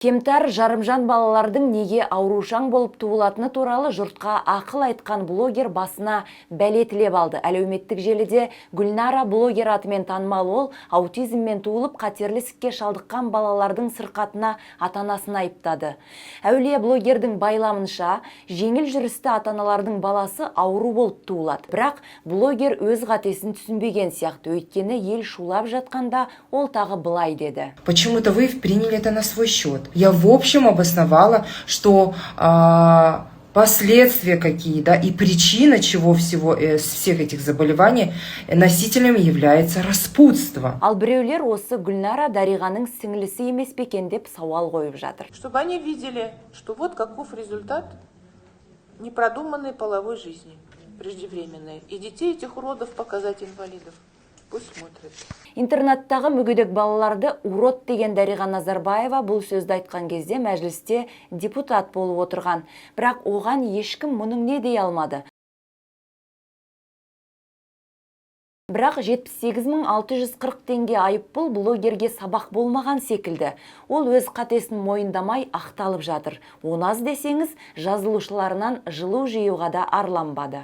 Кемтар, жарымжан балалардың неге аурушаң болып туылатыны туралы жұртқа ақыл айтқан блогер басына бәле тілеп алды. Әлеуметтік желіде Гүлнара блогер атымен танымал ол аутизммен туылып, қатерлі ісікке шалдыққан балалардың сырқатына ата-анасын айыптады. Әулие блогердің байламынша, жеңіл жүрісті ата-аналардың баласы ауру болып туылады. Бірақ блогер өз қатесін түсінбеген сияқты, өйткені ел шулап жатқанда ол тағы былай деді. Почему-то вы приняли это на свой счет. Я в общем обосновала, что последствия какие, да, и причина чего всего, всех этих заболеваний, носителем является распутство. Ал біреулер осы Гүлнара Дариғаның сіңлісі емес пе екен деп сауал қойып жатыр. Чтобы они видели, что вот каков результат непродуманной половой жизни преждевременной. И детей этих уродов показать, инвалидов. Пусть смотрят. Интернаттағы мүгедек балаларды урод деген Дариға Назарбаева бұл сөзді айтқан кезде мәжілісте депутат болып отырған. Бірақ оған ешкім мұның не дей алмады. Бірақ 78 640 теңге айыппұл блогерге сабақ болмаған секілді. Ол өз қатесін мойындамай, ақталып жатыр. Оны аз десеңіз, жазылушыларынан жылу жиюға да арланбады.